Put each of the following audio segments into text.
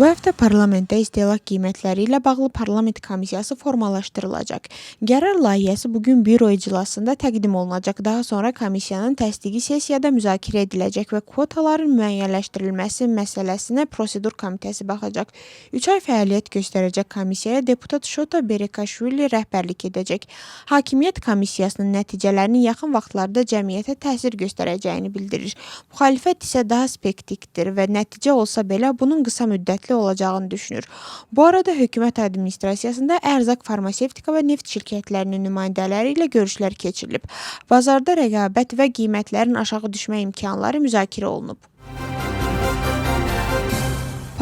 Bu həftə parlamentdə istehlak qiymətləri ilə bağlı parlament komissiyası formalaşdırılacaq. Qərar layihəsi bu gün büro iclasında təqdim olunacaq. Daha sonra komissiyanın təsdiqi sessiyada müzakirə ediləcək və kvotaların müəyyənləşdirilməsi məsələsinə prosedur komitəsi baxacaq. 3 ay fəaliyyət göstərəcək komissiyaya deputat Şota Berekaşvili rəhbərlik edəcək. Hakimiyyət komissiyasının nəticələrinin yaxın vaxtlarda cəmiyyətə təsir göstərəcəyini bildirir. Müxalifət isə daha skeptikdir və nəticə olsa belə bunun qısa müddətli olacağını düşünür. Bu arada hökumət administrasiyasında ərzaq, farmasevtika və neft şirkətlərinin nümayəndələri ilə görüşlər keçirilib. Bazarda rəqabət və qiymətlərin aşağı düşmə imkanları müzakirə olunub.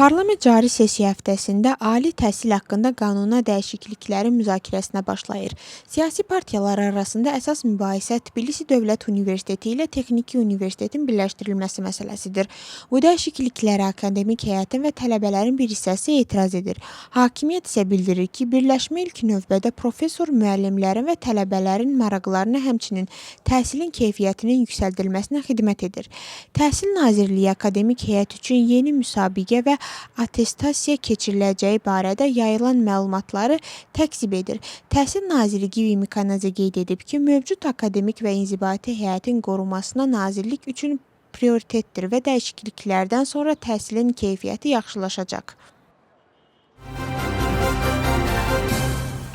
Parlament cari sessiya həftəsində ali təhsil haqqında qanuna dəyişikliklərin müzakirəsinə başlayır. Siyasi partiyalar arasında əsas mübahisə Tbilisi Dövlət Universiteti ilə Texniki Universitetin birləşdirilməsi məsələsidir. Bu dəyişikliklərə akademik heyətin və tələbələrin bir hissəsi etiraz edir. Hakimiyyət isə bildirir ki, birləşmə ilk növbədə professor, müəllimlərin və tələbələrin maraqlarına, həmçinin təhsilin keyfiyyətinin yüksəldilməsinə xidmət edir. Təhsil Nazirliyi akademik heyət üçün yeni müsabiqə və attestasiya keçiriləcəyi barədə yayılan məlumatları təkzib edir. Təhsil naziri Givi Mikanaze qeyd edib ki, mövcud akademik və inzibati heyətin qorunmasına nazirlik üçün prioritetdir və dəyişikliklərdən sonra təhsilin keyfiyyəti yaxşılaşacaq.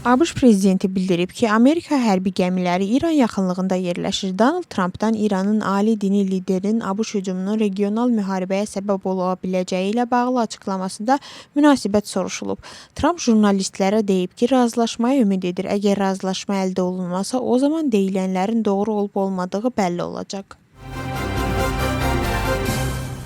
ABŞ prezidenti bildirib ki, Amerika hərbi gəmiləri İran yaxınlığında yerləşir. Donald Trampdan İranın ali dini liderinin ABŞ hücumunun regional müharibəyə səbəb ola biləcəyi ilə bağlı açıqlamasında münasibət soruşulub. Tramp jurnalistlərə deyib ki, razılaşmaya ümid edir. Əgər razılaşma əldə olunmasa, o zaman deyilənlərin doğru olub-olmadığı bəlli olacaq.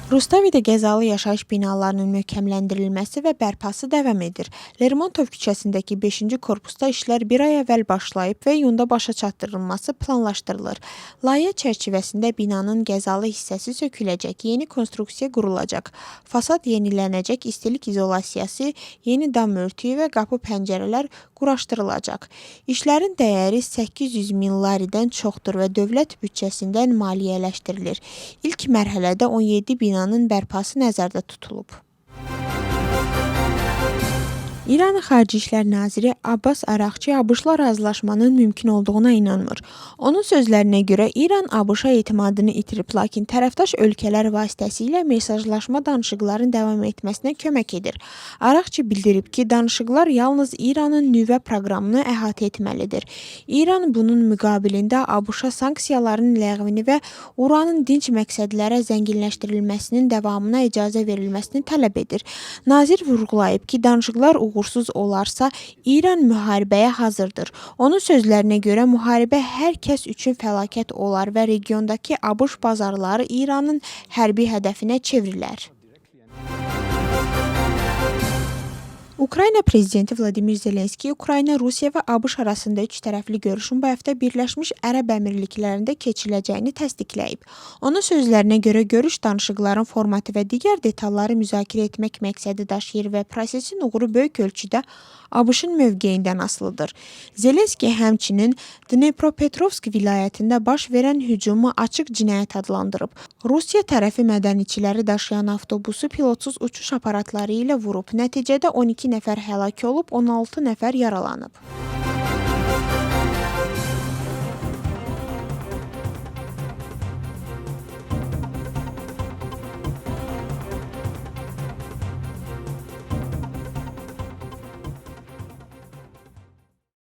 Rustavidə qəzalı yaşayış binalarının möhkəmləndirilməsi və bərpası davam edir. Lermontov küçəsindəki 5-ci korpusda işlər bir ay əvvəl başlayıb və iyunda başa çatdırılması planlaşdırılır. Layihə çərçivəsində binanın qəzalı hissəsi söküləcək, yeni konstruksiya qurulacaq, fasad yenilənəcək, istilik izolasiyası, yeni dam örtüyü və qapı pəncərələr quraşdırılacaq. İşlərin dəyəri 800 min laridən çoxdur və dövlət büdcəsindən maliyyələşdirilir. İlk mərhələdə 17 binanın bərpası nəzərdə tutulub. İranın Xarici İşlər Naziri Abbas Araqçı ABŞ-la razılaşmanın mümkün olduğuna inanmır. Onun sözlərinə görə İran ABŞ-a etimadını itirib, lakin tərəfdaş ölkələr vasitəsilə mesajlaşma danışıqların davam etməsinə kömək edir. Araqçı bildirib ki, danışıqlar yalnız İranın nüvə proqramını əhatə etməlidir. İran bunun müqabilində ABŞ-a sanksiyaların ləğvini və uranın dinc məqsədlərə zənginləşdirilməsinin davamına icazə verilməsini tələb edir. Nazir vurğulayıb ki, danışıqlar uğursuz olarsa, İran müharibəyə hazırdır. Onun sözlərinə görə müharibə hər kəs üçün fəlakət olar və regiondakı ABŞ bazarları İranın hərbi hədəfinə çevrilər. Ukrayna prezidenti Vladimir Zelenski Ukrayna, Rusiya və ABŞ arasında üç tərəfli görüşün bu həftə Birləşmiş Ərəb Əmirliklərində keçiriləcəyini təsdiqləyib. Onun sözlərinə görə görüş danışıqların formatı və digər detalları müzakirə etmək məqsədi daşıyır və prosesin uğuru böyük ölçüdə ABŞ-ın mövqeyindən asılıdır. Zelenski həmçinin Dnepropetrovsk vilayətində baş verən hücumu açıq cinayət adlandırıb. Rusiya tərəfi mədəniçiləri daşıyan avtobusu pilotsuz uçuş aparatları ilə vurub. Nəticədə 12 nəfər həlak olub, 16 nəfər yaralanıb.